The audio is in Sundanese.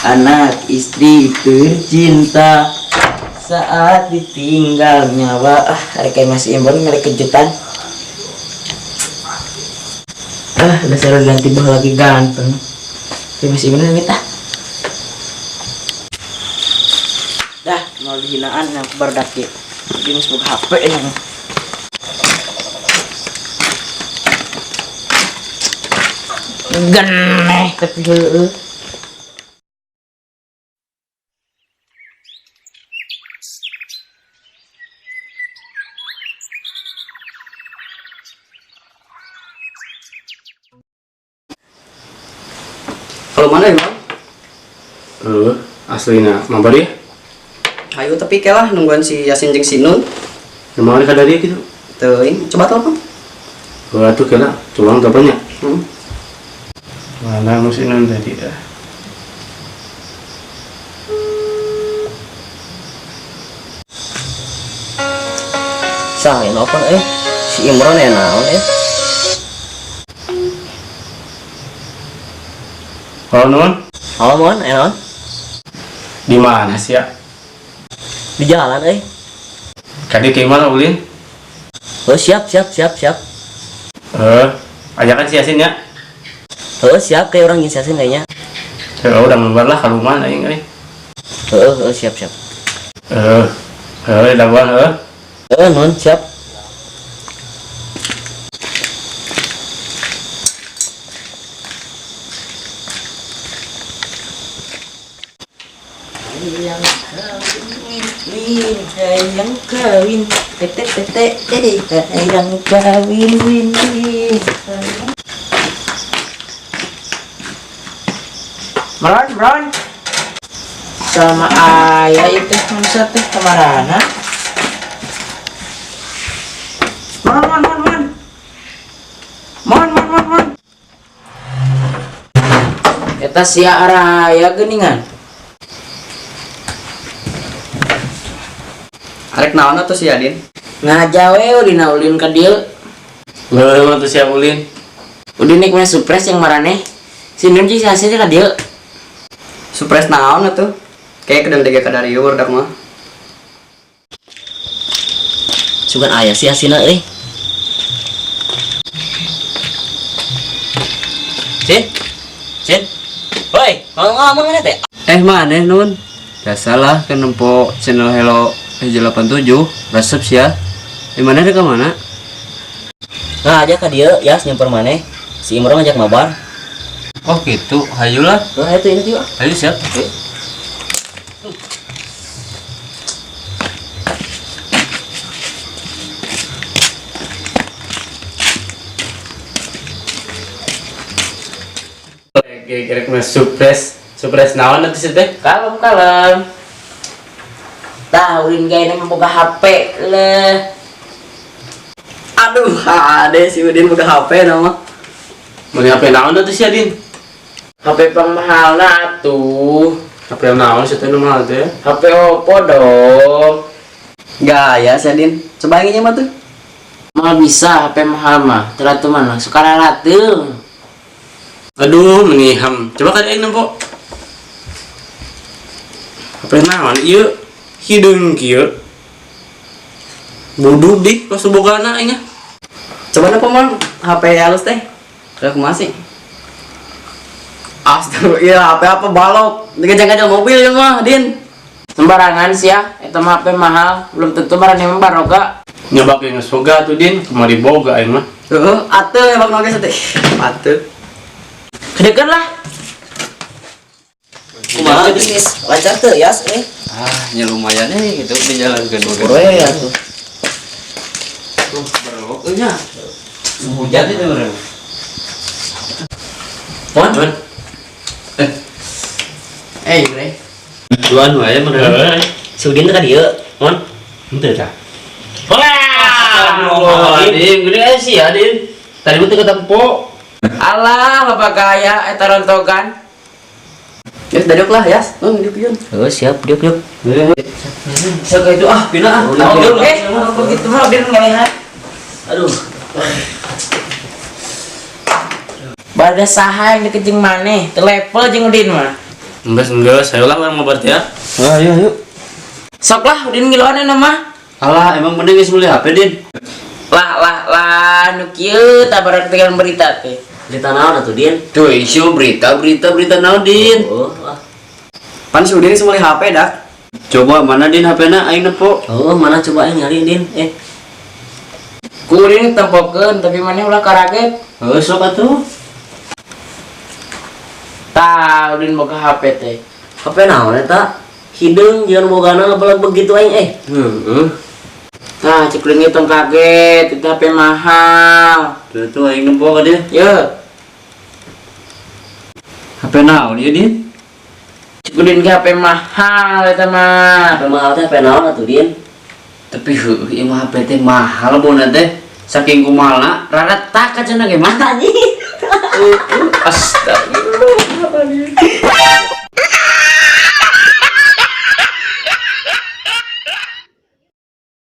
Anak istri tercinta saat ditinggal nyawa. Ah, ada kayak masih Imron ngeri kejutan. Ah, dasar ganti bah lagi ganteng. Kayak masih Imron ini tah. Dah, mau dihinaan yang berdaki. Dia masih buka HP yang. Geneh tapi heueuh. Kalau mana ya, Bang? Aslina mabar ya? Ayo tapi kalah nungguan si Yasin jeung si Nun. Emang ada dia gitu? Teuing, coba telepon. Wah tuh kira, culang teleponnya. Hmm. Mana nu si Nun tadi dah. Sah yang nelfon eh. Si Imron ya naon eh. Halo Nun, Halo mon, eh naon? Di mana sih ya? Di jalan eh. Kadi kayak mana ulin? Oh siap siap siap siap. Ajakan si Yasin ya. Oh siap kayak orang si Yasin kayaknya. Ya udah mabar lah kalau mana aing euy. Heeh, siap siap. Heeh, daguan heeh. Heeh, nun siap. Hayang kawin, win, hayang kawin, tete tete, eh, hayang kawin, win, win. Meron, meron. Sama ayah itu manusia teh kamarana. Mon, mon, mon, mon. Mon, mon, mon, mon. Eta sia araya geuningan. Arek naon atuh si Adin? Ngaja we ulina ulin ka dieu. Leuh atuh sia ulin. Udin nek mah surprise yang maraneh. Si Nun jeung si Hasil ka dieu. Surprise naon atuh? Kayak kedeng dege ka dari barudak mah. Sugan aya si Hasina euy. Sin. Sin. Woi, ngomong-ngomong mana teh? Maneh Nun? Biasalah kan nempo channel Hello 87 resep sih ya. Di mana ada ke mana? Nah, aja ka dieu ya nyamper maneh. Si Imron ngajak mabar. Oh gitu, hayulah. Nah, itu ini tuh. Hayu siap. Kira-kira mah surprise, surprise naon atuh sih teh? Kalem kalem. Tah ulin gawe mah boga HP leh. Aduh, ade si Udin boga HP nama. Meuli HP naon atuh si Adin? HP pangmahalna atuh. HP naon sih teh nu mahal teh? HP Oppo dong. Gaya si Adin. Coba yang mah tuh. Mahal bisa HP mahal mah. Teratu mana suka rarateung. Aduh, meniham. Coba kali aing nempo. HP naon ieu? Hideung kieu. Budug di pas bogana aing nya. Coba nempo mon HP halus teh. Udah kumaha sih? Astaga, iya HP apa balok? Digajang-gajang mobil ya mah, Din. Sembarangan sih ya, eta mah HP mahal, belum tentu maraneh mah baroga. Nyoba ge geus boga atuh Din, kumaha boga aing mah. Heeh, atuh emang oge teh. Atuh. Kedekeun lah. Kumaha bisnis? Lancar teu Yas eh? Ah, ya lumayan eh gitu dijalankeun. Syukur we atuh. Tuh, berlok euy nya. Hujan itu meureun. Mon, Mon. Bre. Duan wae meureun. Si Udin teh ka dieu, Mon. Henteu tah. Wah, Adin, gede aja sih Adin. Tadi mah teu ketempo. Alah, bapak gaya eta rontogan. Ya, dadok lah, Yas. Nun, diuk yun. Oh, siap, diuk diuk. Siapa itu ah, pindah ah. Kalau begitu mah Udin ngelihat. Aduh. Bada saha yang deket jeung maneh, teu level jeung Udin mah. Geus geus, ayo lah urang mabar ya. Ah, ayo ayo. Sok lah Udin ngiluan na mah. Alah, emang mending geus meuli HP, Din. Lah lah lah nu kieu tah baru ketinggalan berita teh. Berita naon atuh, Din? Tuh, isu berita berita berita naon, Din? Oh, ah. Pan si Udin geus meuli HP dak. Coba mana Din HP-na aing nempo. Oh, mana coba aing nyari, Din? Eh, Ku Udin tempokeun tapi maneh ulah karaget. Heuh, sok atuh. Tah Udin boga HP teh. HP naon eta? Hideung jeung bogana ngebeleg begitu aing eh. Heeh. Tah cek Udin ge tong kaget, itu HP mahal. Tuh tuh aing nempo ka dia. Ye, HP naon ieu, Din? cek Udin ge HP mahal eta mah. HP mahal teh HP naon atuh, Din? Tapi heueuh ieu mah HP teh mahal bona teh. Saking kumahalna, rada tak cenah ge mah. Anjing. Astagfirullah.